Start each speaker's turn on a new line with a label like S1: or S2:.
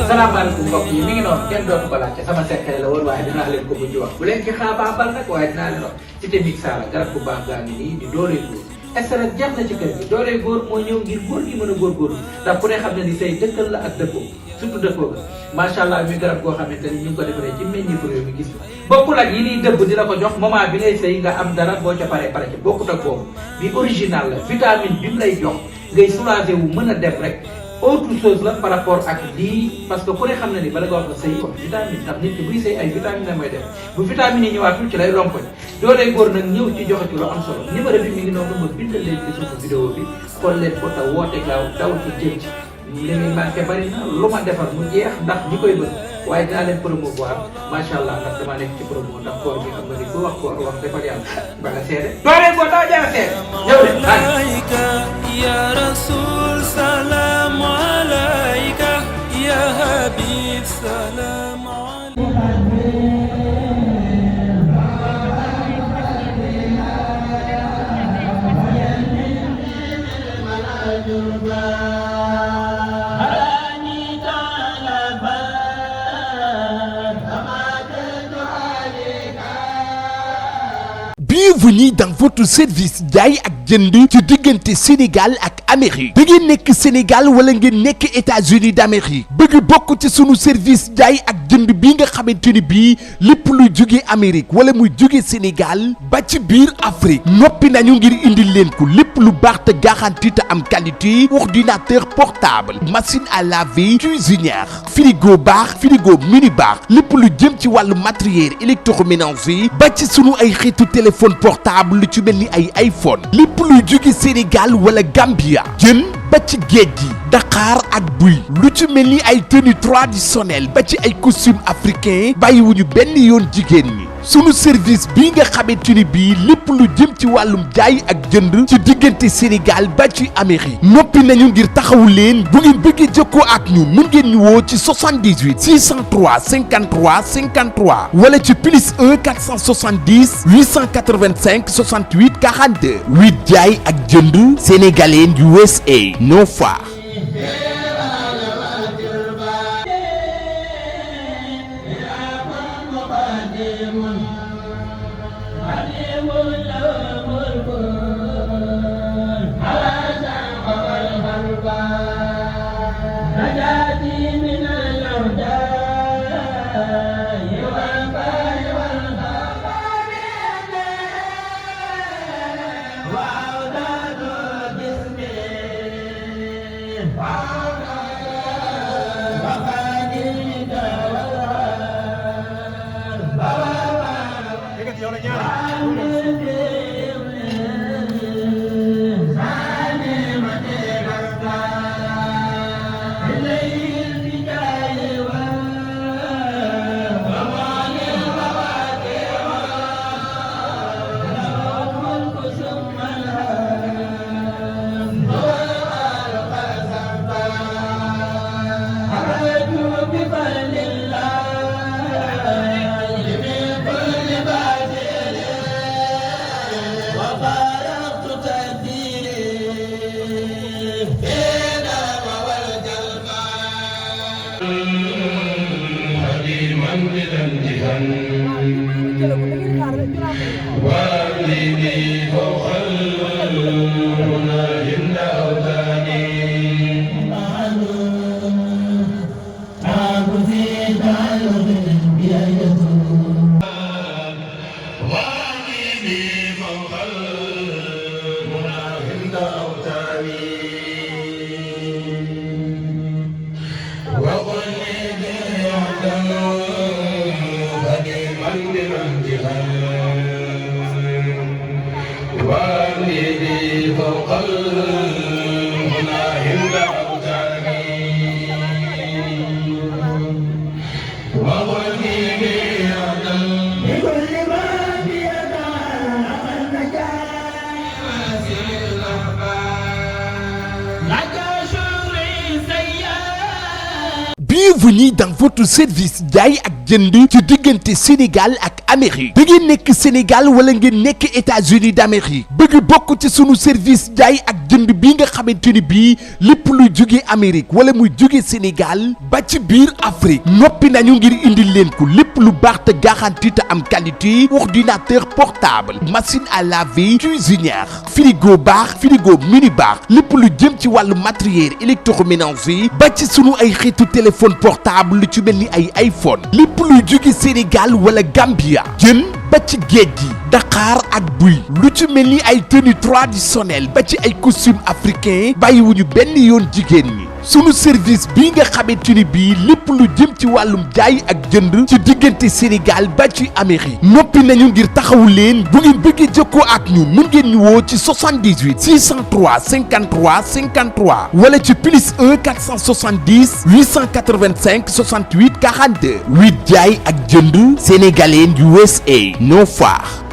S1: salaamaaleykum mbokk yi mi ngi noonu kenn dootu ko laajte sama secret la woon waaye dinaa leen ko mujj wax bu leen ci xaabaabal nag waaye dinaa leen wax Cité Mixara garab bu baax gaa ngi nii di dooley góor estaret jeex na ci kër gi dooley góor moo ñëw ngir góor gi mën a góorgóorlu ndax ku ne xam ne ni say dëkkal la ak dëppoo surtout dëppoo ga macha allah mi garab goo xamante ni ñu ngi ko defaree ci meññi réew mi gis bokkul ak yi niy dëbb di la ko jox moment bi ngay sëy nga am dara boo ca pare ci bokkut ak boobu bi original la vitamine bi mu lay jox ngay soulager wu mën a dem rek autre chose la par rapport ak lii parce que ku ne xam na ni bala nga wax la sëy kon vitamine ndax nit ki buy sëy ay vitamine la mooy def bu vitamine yi ñëwaatul ci lay lompoñ dooley góor nag ñëw ci joxe ci lu am solo numéro bi mi ngi noonu ma bindal leen ci suufu vidéo bi xool leen ko te woote gaaw daw ci jëm ci li muy manqué bari na lu ma defar mu jeex ndax ñi koy bëgg waaye dinaa leen promouvoir macha allah ndax damaa nekk ci promo ndax koor bi xam nga ni ku wax koor wax defal yàlla ba nga seede dooley góor daa jara seede ñëw de
S2: ya rasul salam alayka ya habib salam
S3: Bienvenue dans votre service jaay ak jënd ci diggante Sénégal ak Amérique da ngeen nekk Sénégal wala ngeen nekk États-Unis d'Amérique bëgg bokk ci sunu service jaay ak jënd bii nga xamante ni bii lépp luy jóge Amérique wala muy jóge Sénégal ba ci biir Afrique noppi nañu ngir indil leen ko lépp lu baax te garanti te am qualité ordinateur portable machine à laver cuisinière frigo baax frigo mini baax lépp lu jëm ci wàllu matériel électroménager ba ci sunu ay xeetu téléphone portable lu ci mel ni ay iPhone lépp luy jóge Sénégal wala Gambia jën ba ci géej gi Dakar ak buy lu ci mel ni ay tenue traditionnelle ba ci ay costume africain bàyyiwuñu benn yoon jigéen ñi sunu service bii nga xamante ni bii lépp lu jëm ci wàllum jaay ak jënd ci diggante Sénégal ba ci Amérique noppi nañu ngir taxawu leen bu ngeen bëggee jokkoo ak ñun mën ngeen ñu woo ci 78 603 53 53 wala ci plus 1 470 885 68 42 8 jaay ak jënd sénégalais USA no far. Bienvenue dans votre service jaay ak jënd ci diggante Sénégal ak Amérique da ngeen nekk Sénégal wala ngeen nekk États-Unis d'Amérique bëgg bokk ci sunu service jaay ak jënd bi nga xamante ni bii lépp luy jóge Amérique wala muy jóge Sénégal ba ci biir Afrique noppi nañu ngir indil leen ko lépp lu baax te garanti te am qualité ordinateur portable machine à laver cuisinière frigo baax frigo mini baax lépp lu jëm ci wàllu matériel électroménager ba ci sunu ay xeetu téléphone portable lu ci mel ni ay iPhone lépp luy jóge Sénégal wala Gambia jën ba ci géej gi Dakar ak buy lu ci mel ni ay tenue traditionnelle ba ci ay costume africain bàyyiwuñu benn yoon jigéen ñi sunu service bii nga xamante ni bii lépp lu jëm ci wàllum jaay ak jënd ci diggante Sénégal ba ci Amérique noppi nañu ngir taxawu leen bu ngeen bëggee jokkoo ak ñun mën ngeen ñu woo ci 78 603 53 53 wala ci +1 470 885 68 42 8 jaay ak jënd sénégalais USA no far